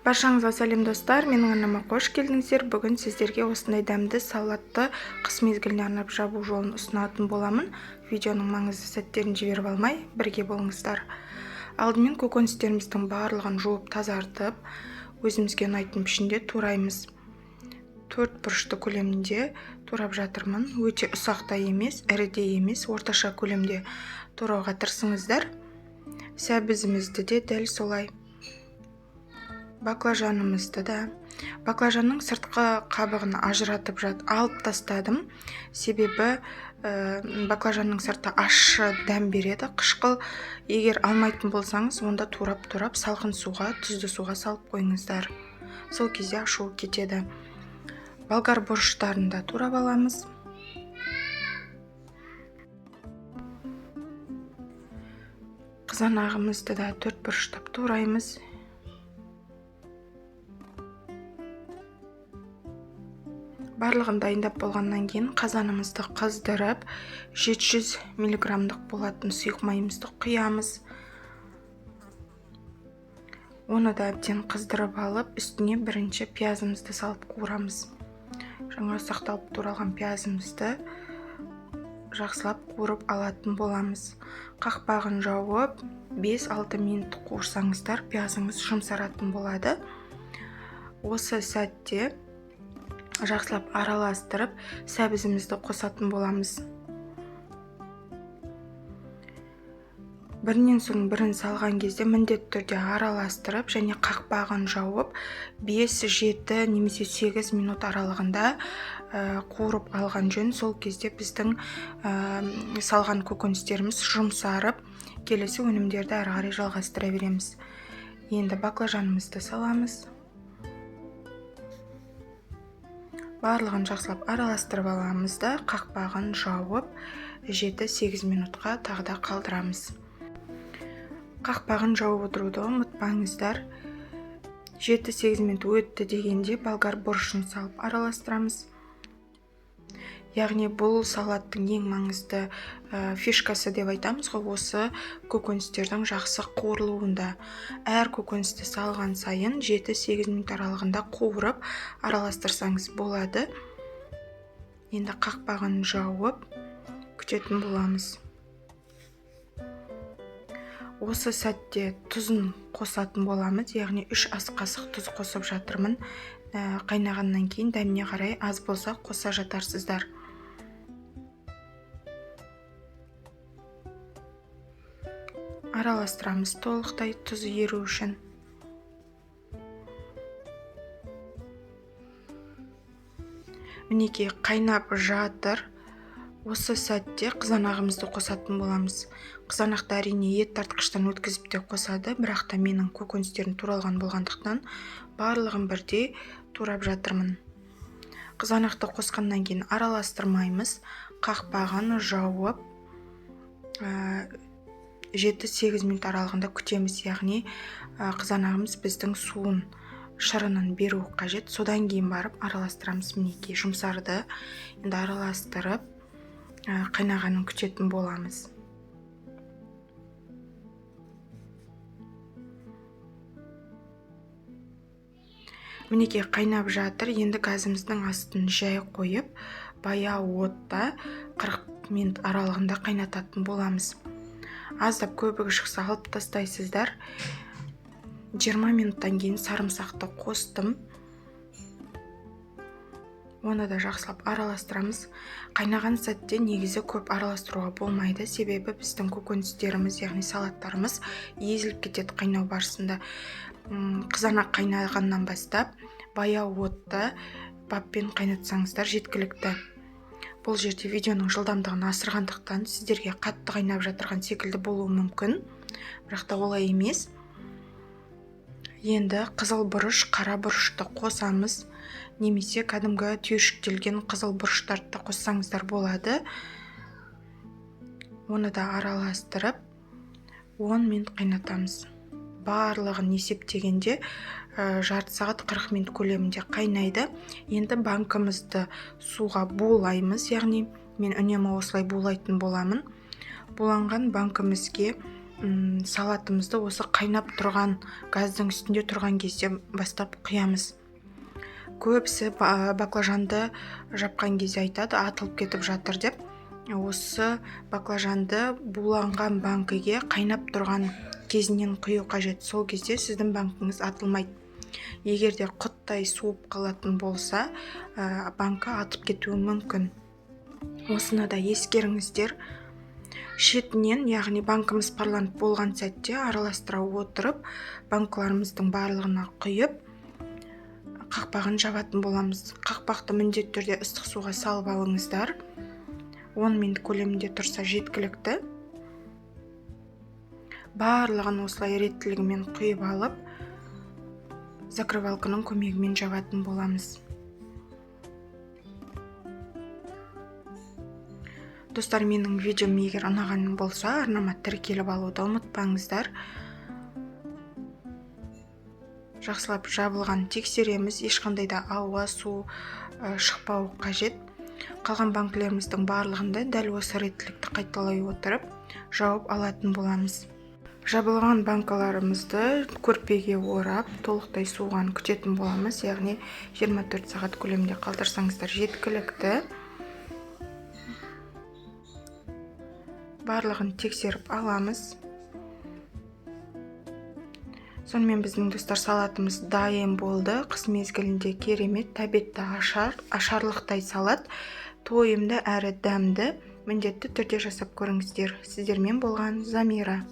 Баршаңызға сәлем, достар! Менің арнама қош келдіңіздер. Бүгін сіздерге осындай дәмді салатты қыс мезгіліне арнап жабу жолын ұсынатын боламын. Видеоның маңызды сәттерін жіберіп алмай, бірге болыңыздар. Алдымен көкөністеріміздің барлығын жуып тазартып, өзімізге ұнайтын пішінде тураймыз. Төрт бұрышты көлемінде турап жатырмын. Өте ұсақ та емес, ірі де емес, орташа көлемде турауға тырысыңыздар. Сәбізімізді де дәл солай. Баклажанымызды да. Баклажанның сыртқы қабығын ажыратып алып тастадым. Себебі баклажанның сырты ащы дәм береді, қышқыл. Егер алмайтын болсаңыз, онда турап-турап салқын суға, тұзды суға салып қойыңыздар. Сол кезде ашуы кетеді. Болгар бұрыштарын да турап аламыз. Қызанағымызды да төрт бұрыштап тураймыз. Барлығын дайындап болғаннан кейін қазанымызды қыздырып, 700 миллиграммдық болатын сұйық майымызды құямыз. Оны да әбден қыздырып алып, үстіне бірінші пиязымызды салып қуырамыз. Жаңа ұсақталып туралған пиязымызды жақсылап қуырып алатын боламыз. Қақпағын жауып, 5-6 минут қуырсаңыздар, пиязыңыз жұмсаратын болады. Осы сәтте жақсылап араластырып, сәбізімізді қосатын боламыз. Бірінен соң бірін салған кезде міндетті түрде араластырып және қақпағын жауып 5-7 немесе 8 минут аралығында қуырып алған жөн. Сол кезде біздің салған көкөністеріміз жұмсарып, келесі өнімдерді әрі қарай жалғастыра береміз. Енді баклажанымызды саламыз. Барлығын жақсылап араластырып аламыз да, қақпағын жауып 7-8 минутқа тағы да қалдырамыз. Қақпағын жауып отыруды ұмытпаңыздар. 7-8 минут өтті дегенде болгар бұрышын салып араластырамыз. Яғни бұл салаттың ең маңызды фишкасы деп айтамыз ғой, осы көкөністердің жақсы қуырылуында. Әр көкөністі салған сайын 7-8 минут аралығында қуырып араластырсаңыз болады. Енді қақпағын жауып күтетін боламыз. Осы сәтте тұзын қосатын боламыз, яғни 3 ас қасық тұз қосып жатырмын. Қайнағаннан кейін дәміне қарай аз болса қоса жатарсыздар. Араластырамыз толықтай тұз еру үшін. Мінекей қайнап жатыр. Осы сәтте қызанағымызды қосатын боламыз. Қызанақты әрине ет тартқыштан өткізіп те қосады, бірақ та менің көкөністерім туралған болғандықтан барлығын бірдей турап жатырмын. Қызанақты қосқаннан кейін араластырмаймыз, қақпағын жауып, 7-8 минут аралығында күтеміз. Яғни қызанағымыз біздің суын, шырынын беру қажет. Содан кейін барып араластырамыз. Мінекей жұмсарды. Енді араластырып, қайнағанын күтетін боламыз. Мінекей қайнап жатыр. Енді газымыздың астын жай қойып, баяу отта 40 минут аралығында қайнататын боламыз. Аздап көбігі шықса алып тастайсыздар. 20 минуттан кейін сарымсақты қостым. Оны да жақсылап араластырамыз. Қайнаған сәтте негізі көп араластыруға болмайды, себебі біздің көкөністеріміз, яғни салаттарымыз езіліп кетеді қайнау барысында. Қызанақ қайнағаннан бастап баяу отта баппен қайнатсаңыздар жеткілікті. Бұл жерде видеоның жылдамдығын асырғандықтан сіздерге қатты қайнап жатырған секілді болуы мүмкін, бірақ та олай емес. Енді қызыл бұрыш, қара бұрышты қосамыз, немесе кәдімгі түйіршіктелген қызыл бұрыштарды да қоссаңыздар болады. Оны да араластырып 10 минут қайнатамыз. Барлығын есептегенде, жарты сағат 40 минут көлемінде қайнайды. Енді банкімізді суға булаймыз, яғни мен үнемі осылай булайтын боламын. Буланған банкімізге Салатымызды осы қайнап тұрған газдың үстінде тұрған кезде бастап құямыз. Көбісі баклажанды жапқан кезде айтады, атылып кетіп жатыр деп. Осы баклажанды буланған банкіге қайнап тұрған кезінен құю қажет. Сол кезде сіздің банкіңіз атылмайды. Егер де құттай суып қалатын болса, банкі атып кетуі мүмкін. Осыны да ескеріңіздер. Шетінен, яғни банкіміз парланып болған сәтте араластыра отырып, банкаларымыздың барлығына құйып, қақпағын жабатын боламыз. Қақпақты міндетті түрде ыстық суға салып алыңыздар. 10 минут көлемінде тұрса жеткілікті. Барлығын осылай реттілігімен құйып алып, закрывалканың көмегімен жабатын боламыз. Достар, менің видеом егер ұнаған болса, арнама тіркеліп алуды ұмытпаңыздар. Жақсылап жабылған тексереміз, ешқандай да ауа, су шықпауы қажет. Қалған банкілеріміздің барлығында дәл осы реттілікті қайталай отырып жауып алатын боламыз. Жабылған банкаларымызды көрпеге орап, толықтай суған күтетін боламыз, яғни 24 сағат көлемінде қалдырсаңыздар жеткілікті. Барлығын тексеріп аламыз. Сонымен біздің, достар, салатымыз дайын болды. Қыс мезгілінде керемет тәбетті ашарлықтай салат, тойымды әрі дәмді. Міндетті түрде жасап көріңіздер. Сіздермен болған Замира.